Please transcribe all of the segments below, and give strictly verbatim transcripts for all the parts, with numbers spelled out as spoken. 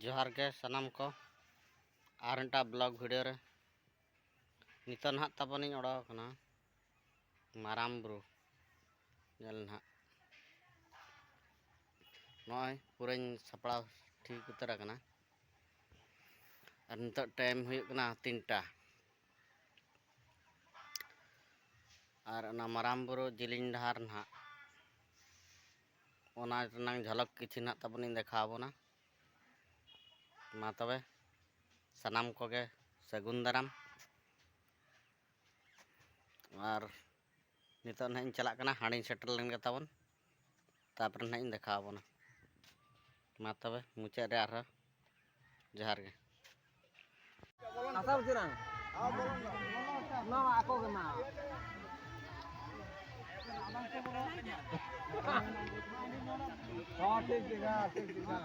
ᱡᱚᱦᱟᱨ ᱜᱮ ᱥᱟᱱᱟᱢ ᱠᱚ, ᱟᱨ ᱢᱤᱫᱴᱟᱝ ᱵᱞᱚᱜ ᱵᱷᱤᱰᱤᱭᱳ ᱨᱮ᱾ ᱱᱤᱛᱚᱜ ᱱᱟᱦᱟᱜ ᱛᱟᱵᱚᱱᱤᱧ ᱚᱰᱚᱠ ᱟᱠᱟᱱᱟ ᱢᱟᱨᱟᱝ ᱵᱩᱨᱩ ᱧᱮᱞ ᱱᱟᱦᱟᱜ᱾ ᱱᱚᱜᱼᱚᱭ ᱯᱩᱨᱟᱹᱧ ᱥᱟᱯᱲᱟᱣ ᱴᱷᱤᱠ ᱩᱛᱟᱹᱨ ᱟᱠᱟᱱᱟ᱾ ᱟᱨ ᱱᱤᱛᱚᱜ ᱴᱟᱭᱤᱢ ᱦᱩᱭᱩᱜ ᱠᱟᱱᱟ ᱛᱤᱱᱴᱟ᱾ ᱟᱨ ᱚᱱᱟ ᱢᱟᱨᱟᱝ ᱵᱩᱨᱩ ᱡᱤᱞᱤᱧ ᱰᱟᱦᱟᱨ ᱱᱟᱦᱟᱜ, ᱚᱱᱟ ᱨᱮᱱᱟᱝ ᱡᱷᱚᱞᱚᱠ ᱠᱤᱪᱷᱤ ᱱᱟᱦᱟᱜ ᱛᱟᱵᱚᱱᱤᱧ ᱫᱮᱠᱷᱟᱣ ᱟᱵᱚᱱᱟ᱾ ᱢᱟ ᱛᱚᱵᱮ ᱥᱟᱱᱟᱢ ᱠᱚᱜᱮ ᱥᱟᱹᱜᱩᱱ ᱫᱟᱨᱟᱢ᱾ ᱟᱨ ᱱᱤᱛᱚᱜ ᱱᱟᱦᱟᱜ ᱤᱧ ᱪᱟᱞᱟᱜ ᱠᱟᱱᱟ, ᱦᱟᱸᱰᱮᱧ ᱥᱮᱴᱮᱨ ᱞᱮᱱ ᱜᱮ ᱛᱟᱵᱚᱱ, ᱛᱟᱨᱯᱚᱨᱮ ᱱᱟᱦᱟᱜ ᱤᱧ ᱫᱮᱠᱷᱟᱣ ᱟᱵᱚᱱᱟ᱾ ᱢᱟ ᱛᱚᱵᱮ ᱢᱩᱪᱟᱹᱫ ᱨᱮ ᱟᱨᱦᱚᱸ ᱡᱚᱦᱟᱨ ᱜᱮ᱾ ᱟᱥᱟ ᱩᱪᱤᱛ ᱱᱟᱝ᱾ ᱱᱚᱣᱟ ᱟᱠᱚ ᱜᱮ ᱢᱟ᱾ ᱦᱚᱸ, ᱴᱷᱤᱠ, ᱴᱷᱤᱠ, ᱦᱮᱸ, ᱴᱷᱤᱠ, ᱴᱷᱤᱠ, ᱦᱮᱸ᱾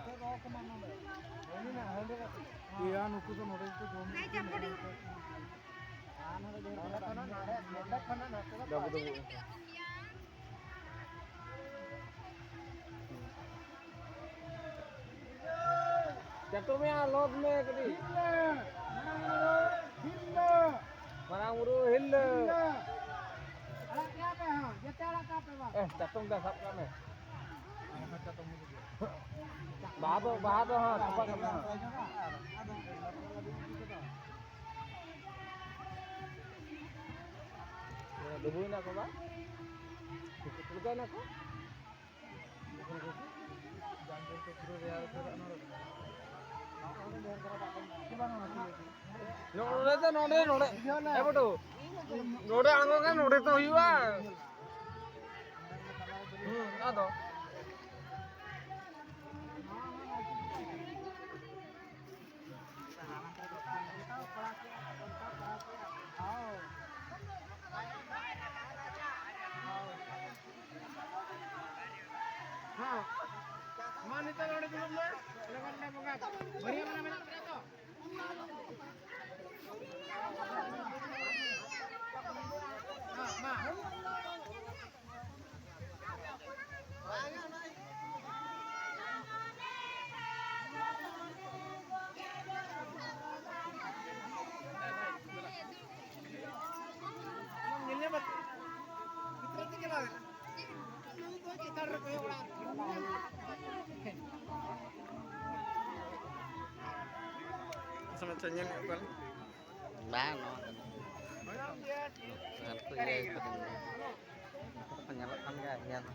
ᱮᱭᱟ, ᱱᱩᱠᱩ ᱫᱚ ᱱᱚᱰᱮ ᱜᱮᱠᱚ ᱡᱚᱢ ᱜᱮᱭᱟ᱾ ᱰᱟᱵᱩ, ᱰᱟᱵᱩ᱾ ᱪᱟᱴᱚ ᱢᱮᱭᱟ, ᱞᱚᱫ ᱢᱮ ᱠᱟᱹᱴᱤᱡ᱾ ᱢᱟᱨᱟᱝ ᱵᱩᱨᱩ ᱦᱤᱞᱟᱹ᱾ ᱮ, ᱪᱟᱛᱚᱢ ᱫᱟ ᱥᱟᱵ ᱠᱟᱜ ᱢᱮ᱾ ᱵᱟᱦᱟ ᱫᱚ, ᱵᱟᱦᱟ ᱫᱚ, ᱦᱮᱸ, ᱛᱚᱯᱟᱜ ᱠᱟᱜ ᱢᱮ᱾ ᱰᱩᱵᱩᱡ ᱮᱱᱟ ᱠᱚ ᱵᱟ? ᱪᱤᱠᱟᱹᱭᱮᱱᱟ ᱠᱚ? ᱱᱚᱰᱮ ᱫᱚ, ᱱᱚᱰᱮ, ᱱᱚᱰᱮ᱾ ᱮ ᱵᱟᱹᱴᱩ, ᱱᱚᱰᱮ ᱟᱬᱜᱚ ᱠᱷᱟᱱ ᱱᱚᱰᱮ ᱛᱚ ᱦᱩᱭᱩᱜᱼᱟ᱾ ᱦᱩᱸ, ᱟᱫᱚ᱾ ᱦᱮᱸ᱾ ᱢᱟ ᱱᱤᱛᱚᱜ ᱱᱚᱰᱮ ᱫᱩᱲᱩᱵ ᱢᱮ᱾ ᱞᱚᱜᱚᱱ ᱞᱮ ᱵᱚᱸᱜᱟ᱾ ᱵᱷᱟᱹᱨᱭᱟᱹ ᱢᱟᱱᱟ ᱢᱮᱱᱟᱜ ᱛᱟᱞᱮᱭᱟ ᱛᱚ? ᱦᱮᱸ, ᱢᱟ᱾ ᱥᱚᱢᱚᱭ ᱛᱮ ᱧᱮᱞ ᱦᱩᱭᱩᱜ ᱠᱟᱱᱟ᱾ ᱵᱟᱝ, ᱱᱚᱣᱟ ᱫᱚ ᱦᱟᱱᱠᱩ ᱤᱭᱟᱹ ᱠᱚ ᱫᱚ ᱧᱮᱞᱚᱜ ᱠᱟᱱ ᱜᱮᱭᱟ, ᱤᱭᱟᱹ ᱫᱚ᱾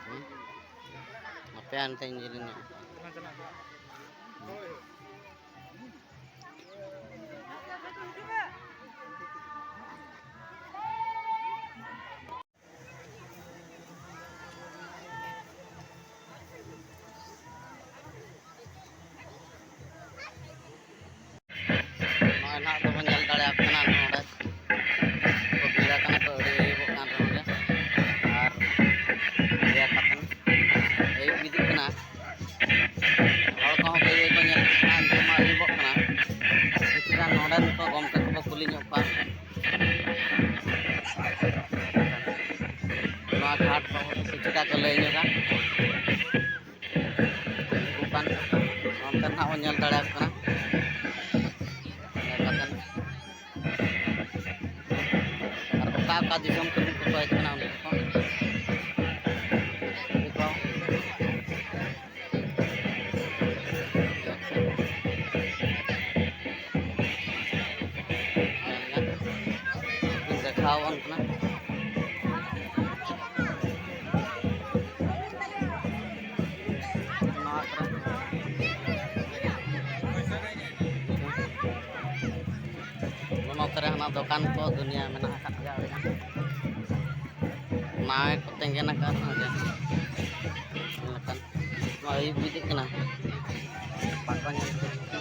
ᱦᱩᱸ? ᱟᱯᱮ ᱦᱟᱱᱛᱮ ᱧᱮᱞ ᱧᱚᱜ᱾ ᱱᱚᱜᱼᱚᱭ ᱱᱟᱦᱟᱜ ᱫᱚᱵᱚᱱ ᱧᱮᱞ ᱫᱟᱲᱮᱭᱟᱜ ᱠᱟᱱᱟ, ᱱᱚᱰᱮ ᱠᱚ ᱵᱷᱤᱲ ᱟᱠᱟᱱᱟ ᱠᱚ, ᱟᱹᱰᱤ ᱟᱹᱭᱩᱵᱚᱜ ᱠᱟᱱ ᱨᱮᱦᱚᱸ ᱜᱮ᱾ ᱟᱨ ᱨᱮᱭᱟᱲ ᱠᱟᱛᱮᱱ ᱟᱹᱭᱩᱵ ᱤᱫᱤᱜ ᱠᱟᱱᱟ᱾ ᱦᱚᱲ ᱠᱚᱦᱚᱸ ᱵᱟᱹᱭ ᱵᱟᱹᱭ ᱠᱚ ᱧᱮᱞ ᱤᱫᱤᱜ ᱠᱟᱱᱟ, ᱱᱤᱛᱚᱜ ᱢᱟ ᱟᱹᱭᱩᱵᱚᱜ ᱠᱟᱱᱟ᱾ ᱠᱤᱪᱷᱩ ᱜᱟᱱ ᱱᱚᱰᱮᱱ ᱠᱚ ᱜᱚᱢᱠᱮ ᱠᱚᱠᱚ ᱠᱩᱞᱤ ᱧᱚᱜ ᱠᱚᱣᱟ᱾ ᱱᱚᱣᱟ ᱜᱷᱟᱴ ᱵᱟᱵᱚᱫ ᱛᱮ ᱪᱮᱠᱟ ᱠᱚ ᱞᱟᱹᱭ ᱧᱚᱜᱟ᱾ ᱚᱱᱛᱮ ᱱᱟᱦᱟᱜ ᱵᱚᱱ ᱧᱮᱞ ᱫᱟᱲᱮᱭᱟᱠᱚ ᱠᱟᱱᱟ᱾ ᱧᱮᱞ ᱠᱟᱛᱮ ᱟᱨ ᱚᱠᱟ ᱚᱠᱟ ᱫᱤᱥᱚᱢ ᱠᱚᱨᱮᱱ ᱠᱚᱠᱚ ᱦᱮᱡ ᱠᱟᱱᱟ, ᱩᱱᱠᱩ ᱠᱚ ᱠᱩᱞᱤ ᱠᱚᱣᱟ᱾ ᱧᱮᱞ ᱧᱮᱞ ᱫᱮᱠᱷᱟᱣ ᱟᱵᱚᱱ ᱠᱟᱱᱟ᱾ ᱱᱚᱣᱟ ᱠᱚᱨᱮ ᱱᱚᱛᱮ ᱨᱮ ᱦᱟᱱᱟ ᱫᱚᱠᱟᱱ ᱠᱚ ᱫᱩᱱᱤᱭᱟᱹ ᱢᱮᱱᱟᱜ ᱟᱠᱟᱫ ᱜᱮᱭᱟ ᱟᱹᱰᱤᱜᱟᱱ᱾ ᱱᱟᱣᱟ ᱠᱚ ᱛᱮᱸᱜᱮᱱ ᱟᱠᱟᱫ ᱱᱚᱰᱮ᱾ ᱧᱮᱞ ᱞᱮᱠᱷᱟᱱ ᱱᱚᱣᱟ ᱟᱹᱭᱩᱵ ᱵᱤᱫᱟᱹᱜ ᱠᱟᱱᱟ᱾ ᱵᱟᱠᱚ ᱧᱮᱞ ᱴᱷᱤᱠ ᱠᱟᱱᱟ᱾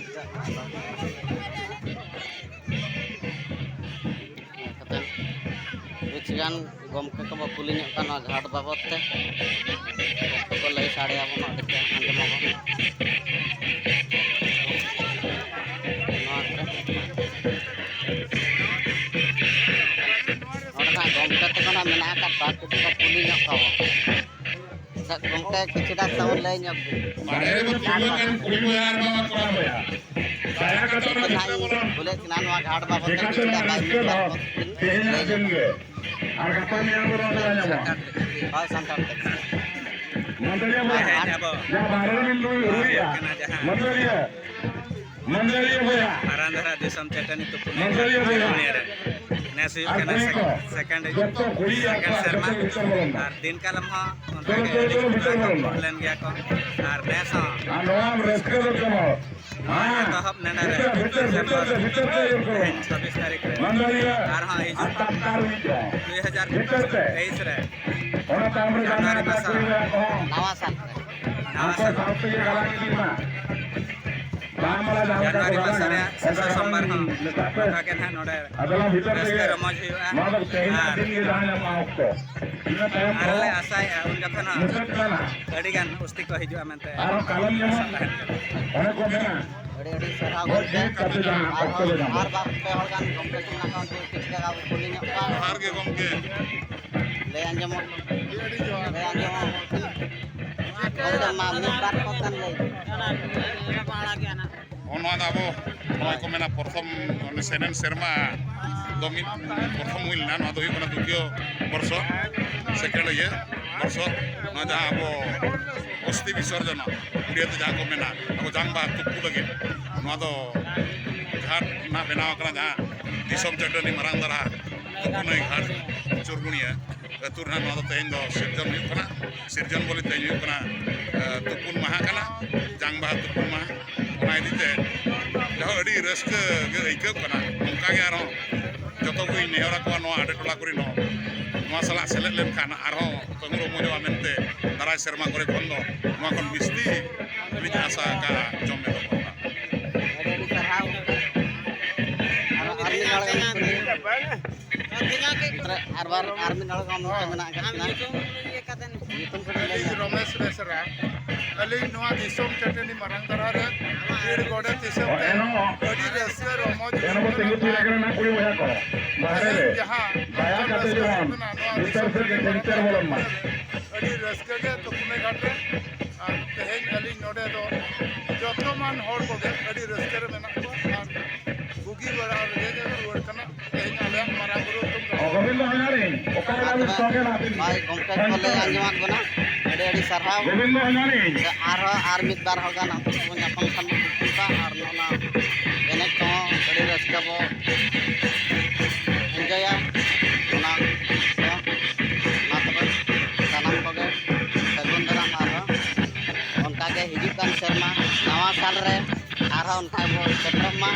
ᱧᱮᱞ ᱠᱟᱛᱮ ᱵᱩᱡᱽ ᱠᱤᱪᱷᱩ ᱜᱟᱱ ᱜᱚᱢᱠᱮ ᱠᱚᱵᱚ ᱠᱩᱞᱤ ᱧᱚᱜ ᱠᱚᱣᱟ ᱱᱚᱣᱟ ᱜᱷᱟᱴ ᱵᱟᱵᱚᱫ ᱛᱮ᱾ ᱜᱚᱢᱠᱮ ᱠᱚ ᱞᱟᱹᱭ ᱥᱟᱰᱮ ᱟᱵᱚᱱᱟ, ᱟᱹᱰᱤ ᱪᱮᱦᱨᱟ ᱟᱸᱡᱚᱢ ᱟᱵᱚᱱ᱾ ᱱᱚᱣᱟ ᱠᱚ᱾ ᱱᱚᱰᱮ ᱱᱟᱜ ᱜᱚᱢᱠᱮ ᱛᱟᱠᱚ ᱱᱟᱜ ᱢᱮᱱᱟᱜ ᱟᱠᱟᱫ ᱠᱚᱣᱟ, ᱠᱟᱹᱴᱤᱡ ᱠᱚ ᱠᱩᱞᱤ ᱧᱚᱜ ᱠᱚᱣᱟ᱾ ᱟᱪᱪᱷᱟ, ᱜᱚᱢᱠᱮ, ᱠᱤᱪᱷᱩᱴᱟ ᱛᱟᱵᱚᱱ ᱞᱟᱹᱭ ᱧᱚᱜ ᱵᱤᱱ᱾ ᱵᱟᱨᱦᱮ ᱨᱮᱵᱚ ᱛᱤᱸᱜᱩ ᱟᱠᱟᱱ ᱠᱩᱲᱤ ᱵᱚᱭᱦᱟ ᱟᱨ ᱵᱟᱵᱟ ᱠᱚᱲᱟ ᱵᱚᱭᱦᱟ, ᱫᱟᱭᱟ ᱠᱟᱛᱮ ᱚᱱᱟ ᱱᱟᱦᱟᱜ ᱤᱧ ᱠᱩᱞᱮᱫ ᱵᱮᱱᱟ ᱱᱚᱣᱟ ᱜᱷᱟᱴ ᱵᱟᱵᱚᱫ ᱛᱮ ᱪᱤᱠᱟᱹᱛᱮ ᱠᱤᱪᱷᱩᱴᱟ ᱵᱟᱭ ᱨᱟᱹᱥᱠᱟᱹ ᱢᱤᱫ ᱵᱟᱨ ᱫᱷᱟᱣ ᱠᱚ ᱛᱮᱦᱮᱧᱟᱜ ᱞᱟᱹᱭ ᱫᱤᱱ ᱧᱚᱜ ᱜᱮ᱾ ᱟᱨ ᱜᱟᱯᱟ ᱢᱮᱭᱟᱝ ᱫᱚ ᱱᱚᱣᱟ ᱫᱚ ᱵᱟᱭ ᱧᱟᱢᱚᱜᱼᱟ᱾ ᱦᱳᱭ, ᱥᱟᱱᱛᱟᱲ ᱛᱮ᱾ ᱢᱟᱹᱫᱟᱹᱲᱤᱭᱟᱹ ᱵᱚᱭᱦᱟ, ᱟᱨ ᱡᱟᱦᱟᱸ ᱵᱟᱨᱦᱮ ᱨᱮᱵᱤᱱ ᱫᱩᱲᱩᱵ ᱦᱩᱭᱩᱜᱼᱟ, ᱢᱟᱹᱫᱟᱹᱲᱤᱭᱟᱹ, ᱢᱟᱹᱫᱟᱹᱲᱤᱭᱟᱹ ᱵᱚᱭᱦᱟ᱾ ᱢᱟᱨᱟᱝ ᱫᱷᱟᱨᱟ ᱫᱤᱥᱚᱢ ᱪᱟᱹᱴᱟᱹᱱᱤ ᱛᱩᱯᱩᱱ ᱢᱟᱹᱫᱟᱹᱲᱤᱭᱟᱹ ᱵᱚᱭᱦᱟ᱾ ᱫᱩᱱᱤᱭᱟᱹ ᱨᱮ᱾ ᱱᱮᱥ ᱦᱩᱭᱩᱜ ᱟᱨ ᱠᱟᱱᱟ ᱠᱩᱲᱤ ᱥᱮ-, ᱠᱚ, ᱥᱮᱠᱮᱱᱰ, ᱡᱚᱛᱚ ᱠᱩᱲᱤ ᱥᱮᱠᱮᱱᱰ ᱟᱠᱚᱣᱟᱜ ᱥᱮᱨᱢᱟ᱾ ᱡᱚᱛᱚ ᱩᱛᱛᱚᱨ ᱵᱚᱞᱚᱱ ᱢᱟ᱾ ᱟᱨ ᱫᱤᱱ ᱠᱟᱞᱚᱢ ᱦᱚᱸ ᱚᱱᱠᱟ ᱪᱚᱞᱚ, ᱜᱮ ᱪᱚᱞᱚ, ᱟᱹᱰᱤ ᱵᱷᱤᱛᱟᱹᱨ ᱵᱚᱞᱚᱱ ᱢᱟ᱾ ᱞᱮᱱ ᱜᱮᱭᱟ ᱠᱚ᱾ ᱟᱨ ᱱᱮᱥ ᱦᱚᱸ ᱟᱨ ᱱᱚᱣᱟ ᱨᱟᱹᱥᱠᱟᱹ ᱫᱚ ᱪᱚᱞᱚ᱾ ᱦᱮᱸ᱾ ᱮᱛᱚᱦᱚᱵ ᱱᱮᱰᱟ ᱨᱮ ᱵᱷᱤᱛᱟᱹᱨ, ᱵᱷᱤᱛᱟᱹᱨ, ᱵᱷᱤᱛᱟᱹᱨ ᱛᱮ, ᱵᱷᱤᱛᱟᱹᱨ ᱛᱮ ᱤᱭᱟᱹ ᱠᱚ᱾ ᱛᱮᱦᱮᱧ ᱪᱷᱟᱵᱵᱤᱥ ᱛᱟᱹᱨᱤᱠᱷ ᱨᱮ᱾ ᱢᱟᱹᱫᱟᱹᱲᱤᱭᱟᱹ ᱟᱨᱦᱚᱸ ᱟᱨ ᱦᱤᱡᱩᱜ ᱴᱟᱠᱴᱟᱨ ᱢᱤᱫ ᱠᱚ᱾ ᱫᱩᱭ ᱦᱟᱡᱟᱨ ᱵᱷᱤᱛᱟᱹᱨ ᱛᱮ᱾ ᱛᱮᱭᱤᱥ ᱨᱮ᱾ ᱚᱱᱟ ᱛᱟᱭᱚᱢ ᱨᱮ ᱡᱟᱦᱟᱸ ᱡᱟᱱᱩᱣᱟᱨᱤ ᱢᱟᱥ ᱠᱩᱲᱤ ᱨᱮ᱾ ᱵᱚᱭᱦᱟ ᱠᱚᱦᱚᱸ ᱱᱟᱣᱟ ᱥᱟᱞ ᱨᱮ᱾ ᱱᱟᱣᱟ ᱟᱠᱚ ᱥᱟᱞ᱾ ᱥᱟᱶ ᱛᱮᱜᱮ ᱜᱟᱞᱟᱝ ᱤᱫᱤ ᱢᱟ᱾ ᱵᱟᱝ ᱢᱟᱞᱟ ᱡᱟᱦᱟᱸ ᱞᱮᱠᱟ ᱠᱚ ᱡᱟᱱᱩᱣᱟᱨᱤ ᱢᱟᱥ ᱜᱟᱞᱟᱝ ᱨᱮᱭᱟᱜ ᱥᱮᱥ ᱟᱫᱚ ᱥᱳᱢᱵᱟᱨ ᱦᱚᱸ ᱢᱮᱛᱟᱜ ᱯᱮ᱾ ᱱᱚᱝᱠᱟ ᱜᱮ ᱱᱟᱦᱟᱜ ᱱᱚᱰᱮ ᱟᱫᱚ ᱵᱷᱤᱛᱟᱹᱨ ᱨᱟᱹᱥᱠᱟᱹ ᱛᱮᱜᱮ ᱨᱚᱢᱚᱡᱽ ᱦᱩᱭᱩᱜᱼᱟ᱾ ᱱᱚᱣᱟ ᱫᱚ ᱛᱮᱦᱮᱧᱟᱜ ᱟᱨ ᱫᱤᱱ ᱜᱮ ᱡᱟᱦᱟᱸ ᱧᱟᱢᱚᱜᱼᱟ ᱚᱠᱛᱚ᱾ ᱤᱱᱟᱹ ᱛᱟᱭᱚᱢ ᱟᱨ ᱫᱚ ᱞᱮ ᱟᱥᱟᱭᱮᱫᱼᱟ ᱩᱱ ᱡᱚᱠᱷᱚᱱ ᱦᱚᱸ ᱢᱩᱪᱟᱹᱫ ᱠᱟᱱᱟ᱾ ᱟᱹᱰᱤ ᱜᱟᱱ ᱩᱥᱛᱤ ᱠᱚ ᱦᱤᱡᱩᱜᱼᱟ ᱢᱮᱱᱛᱮ ᱟᱨᱦᱚᱸ ᱠᱟᱞᱚᱢ ᱡᱮᱢᱚᱱ ᱟᱥᱟ ᱛᱟᱦᱮᱱ ᱠᱟᱱᱟ᱾ ᱚᱱᱮ ᱠᱚ ᱢᱮᱱᱟ, ᱟᱹᱰᱤ ᱟᱹᱰᱤ ᱥᱟᱨᱦᱟᱣ ᱜᱚᱢᱠᱮ᱾ ᱠᱟᱛᱮ ᱡᱟᱦᱟᱸ ᱚᱠᱛᱚ ᱟᱨᱦᱚᱸ ᱞᱮ ᱧᱟᱢᱟ᱾ ᱟᱨ ᱵᱟᱨ ᱯᱮ ᱦᱚᱲ ᱜᱟᱱ ᱜᱚᱢᱠᱮ ᱠᱚ ᱢᱮᱱᱟᱜ ᱠᱚᱣᱟ, ᱩᱱᱠᱩ ᱠᱤᱪᱷᱩ ᱡᱟᱭᱜᱟ ᱵᱚ ᱠᱩᱞᱤ ᱧᱚᱜ ᱠᱚᱣᱟ᱾ ᱡᱚᱦᱟᱨ ᱜᱮ ᱜᱚᱢᱠᱮ᱾ ᱞᱟᱹᱭ ᱟᱸᱡᱚᱢᱚᱜ, ᱞᱟᱹᱭ ᱟᱸᱡᱚᱢᱚᱜ᱾ ᱜᱚᱢᱠᱮ, ᱢᱟ ᱢᱤᱫ ᱵᱟᱨ ᱠᱚ ᱜᱟᱱ ᱞᱟᱹᱭ ᱵᱤᱱ᱾ ᱱᱚᱜᱼᱚ ᱱᱚᱣᱟ ᱫᱚ ᱟᱵᱚ ᱱᱚᱜᱼᱚᱭ ᱠᱚ ᱢᱮᱱᱟ ᱯᱨᱚᱛᱷᱚᱢ, ᱚᱱᱮ ᱥᱮᱱᱮᱱ ᱥᱮᱨᱢᱟ ᱫᱚ ᱢᱤᱫ ᱯᱨᱚᱛᱷᱚᱢ ᱦᱩᱭ ᱞᱮᱱᱟ᱾ ᱱᱚᱣᱟ ᱫᱚ ᱦᱩᱭᱩᱜ ᱠᱟᱱᱟ ᱫᱩᱛᱤᱭᱚ ᱵᱚᱨᱥᱚ, ᱥᱮᱠᱮᱱᱰ ᱤᱭᱟᱹ ᱵᱚᱨᱥᱚ᱾ ᱱᱚᱣᱟ ᱡᱟᱦᱟᱸ ᱟᱵᱚ ᱚᱥᱛᱷᱤ ᱵᱤᱥᱚᱨᱡᱚᱱ ᱩᱲᱤᱭᱟᱹ ᱛᱮ ᱡᱟᱦᱟᱸ ᱠᱚ ᱢᱮᱱᱟ, ᱟᱵᱚ ᱡᱟᱝ ᱵᱟᱦᱟ ᱛᱩᱯᱩ ᱞᱟᱹᱜᱤᱫ ᱱᱚᱣᱟ ᱫᱚ ᱜᱷᱟᱴ ᱨᱮᱱᱟᱜ ᱵᱮᱱᱟᱣ ᱟᱠᱟᱱᱟ, ᱡᱟᱦᱟᱸ ᱫᱤᱥᱚᱢ ᱪᱟᱹᱴᱟᱹᱱᱤ ᱢᱟᱨᱟᱝ ᱫᱷᱟᱨᱟ ᱛᱩᱯᱩᱱᱟᱹᱭ ᱜᱷᱟᱴ ᱪᱩᱨᱜᱩᱲᱤᱭᱟᱹ ᱟᱹᱛᱩ ᱨᱮᱱᱟᱜ ᱱᱚᱣᱟ ᱫᱚ ᱛᱮᱦᱮᱧ ᱫᱚ ᱥᱤᱨᱡᱚᱱ ᱦᱩᱭᱩᱜ ᱠᱟᱱᱟ᱾ ᱥᱤᱨᱡᱚᱱ ᱵᱚᱞᱮ ᱛᱮᱦᱮᱧ ᱦᱩᱭᱩᱜ ᱠᱟᱱᱟ, ᱮ, ᱛᱩᱯᱩᱱ ᱢᱟᱦᱟ ᱠᱟᱱᱟ, ᱡᱟᱝ ᱵᱟᱦᱟ ᱛᱩᱯᱩᱱ ᱢᱟᱦᱟ᱾ ᱚᱱᱟ ᱤᱫᱤ ᱛᱮ ᱡᱟᱦᱟᱸ ᱟᱹᱰᱤ ᱨᱟᱹᱥᱠᱟᱹ ᱜᱮ ᱟᱹᱭᱠᱟᱹᱜ ᱠᱟᱱᱟ᱾ ᱚᱱᱠᱟ ᱜᱮ ᱟᱨᱦᱚᱸ ᱡᱚᱛᱚ ᱠᱚᱧ ᱱᱮᱦᱚᱨ ᱟᱠᱚᱣᱟ ᱱᱚᱣᱟ ᱟᱰᱮ ᱴᱚᱞᱟ ᱠᱚᱨᱮᱱ ᱦᱚᱸ ᱱᱚᱣᱟ ᱥᱟᱞᱟᱜ ᱥᱮᱞᱮᱫ ᱞᱮᱱᱠᱷᱟᱱ ᱟᱨᱦᱚᱸ ᱠᱟᱹᱢᱤ ᱨᱚᱢᱚᱡᱚᱜᱼᱟ ᱢᱮᱱᱛᱮ ᱫᱟᱨᱟᱭ ᱥᱮᱨᱢᱟ ᱠᱚᱨᱮ ᱠᱷᱚᱱ ᱫᱚ ᱱᱚᱣᱟ ᱠᱷᱚᱱ ᱵᱤᱥᱛᱤ ᱞᱤᱧ ᱟᱥᱟ ᱟᱠᱟᱫᱼᱟ ᱡᱚᱢ ᱮᱛᱚᱦᱚᱵ ᱠᱟᱜᱼᱟ᱾ ᱟᱹᱰᱤ ᱟᱹᱰᱤ ᱥᱟᱨᱦᱟᱣ᱾ ᱟᱨ, ᱟᱨ ᱢᱤᱫ ᱦᱚᱲ ᱜᱟᱱ ᱠᱩᱞᱤ᱾ ᱟᱨ ᱵᱟᱨ, ᱟᱨ ᱢᱤᱫ ᱦᱚᱲ ᱜᱟᱱ ᱱᱚᱛᱮ ᱢᱮᱱᱟᱜ ᱟᱠᱟᱫ ᱠᱤᱱᱟ᱾ ᱧᱩᱛᱩᱢ ᱠᱚ ᱞᱟᱹᱭᱟ᱾ ᱟᱹᱞᱤᱧ ᱨᱚᱢᱮᱥ ᱵᱮᱥᱨᱟ, ᱟᱹᱞᱤᱧ ᱱᱚᱣᱟ ᱫᱤᱥᱚᱢ ᱪᱟᱹᱴᱟᱹᱱᱤ ᱢᱟᱨᱟᱝ ᱫᱷᱟᱨᱟ ᱨᱮ ᱯᱤᱲ ᱜᱚᱰᱮᱛ ᱦᱤᱥᱟᱹᱵ ᱛᱮ ᱟᱹᱰᱤ ᱨᱟᱹᱥᱠᱟᱹ ᱨᱚᱢᱚᱡᱽ ᱦᱩᱭᱩᱜ ᱠᱟᱱᱟ᱾ ᱛᱮᱦᱮᱧ ᱡᱟᱦᱟᱸ ᱱᱚᱝᱠᱟᱱ ᱨᱟᱹᱥᱠᱟᱹ ᱦᱩᱭᱩᱜ ᱠᱟᱱᱟ, ᱱᱚᱣᱟ ᱫᱤᱥᱚᱢ ᱪᱟᱹᱴᱟᱹᱱᱤ ᱢᱟᱨᱟᱝ ᱫᱷᱟᱨᱟ ᱨᱮ ᱟᱹᱰᱤ ᱨᱟᱹᱥᱠᱟᱹ ᱜᱮ ᱛᱩᱠᱩᱢᱮ ᱜᱷᱟᱴ ᱨᱮ᱾ ᱟᱨ ᱛᱮᱦᱮᱧ ᱟᱹᱞᱤᱧ ᱱᱚᱰᱮ ᱫᱚ ᱡᱚᱛᱚ ᱢᱟᱱ ᱦᱚᱲ ᱠᱚᱜᱮ ᱟᱹᱰᱤ ᱨᱟᱹᱥᱠᱟᱹ ᱨᱮ ᱢᱮᱱᱟᱜ ᱠᱚᱣᱟ ᱟᱨ ᱵᱩᱜᱤ ᱵᱟᱲᱟ ᱨᱮᱜᱮ ᱞᱮ ᱨᱩᱣᱟᱹᱲ ᱠᱟᱱᱟ᱾ ᱛᱮᱦᱮᱧ ᱟᱞᱮᱭᱟᱜ ᱢᱟᱨᱟᱝ ᱵᱩᱨᱩ ᱛᱩᱢ ᱫᱚ ᱜᱳᱵᱤᱱᱫᱚ ᱦᱟᱡᱟᱨᱤ, ᱚᱠᱟ ᱞᱮᱠᱟ ᱵᱤᱱ ᱥᱚᱸᱜᱮ ᱞᱟᱦᱟ ᱵᱤᱱ ᱜᱚᱢᱠᱮ ᱠᱚ ᱞᱟᱹᱭ ᱟᱸᱡᱚᱢᱟᱫ ᱵᱚᱱᱟ, ᱟᱹᱰᱤ ᱟᱹᱰᱤ ᱥᱟᱨᱦᱟᱣ᱾ ᱜᱳᱵᱤᱱᱫᱚ ᱦᱟᱡᱟᱨᱤ᱾ ᱥᱮ ᱟᱨᱦᱚᱸ ᱟᱨ ᱢᱤᱫ ᱵᱟᱨ ᱦᱚᱲ ᱜᱟᱱ ᱟᱵᱚ ᱵᱚᱱ ᱧᱟᱯᱟᱢ ᱠᱷᱟᱱ ᱵᱚᱱ ᱠᱩᱥᱤᱜᱼᱟ ᱟᱨ ᱱᱚᱜᱼᱚ ᱱᱟ ᱮᱱᱮᱡ ᱠᱚᱦᱚᱸ ᱟᱹᱰᱤ ᱨᱟᱹᱥᱠᱟᱹ ᱵᱚ ᱮᱱᱡᱚᱭᱟ᱾ ᱚᱱᱟ ᱠᱚ, ᱢᱟ ᱛᱚᱵᱮ ᱥᱟᱱᱟᱢ ᱠᱚᱜᱮ ᱥᱟᱹᱜᱩᱱ ᱫᱟᱨᱟᱢ ᱟᱨᱦᱚᱸ ᱚᱱᱠᱟᱜᱮ ᱦᱤᱡᱩᱜ ᱠᱟᱱ ᱥᱮᱨᱢᱟ ᱱᱟᱣᱟ ᱥᱟᱞ ᱨᱮ ᱟᱨᱦᱚᱸ ᱚᱱᱠᱟ ᱵᱚ ᱥᱮᱴᱮᱨᱚᱜ ᱢᱟ᱾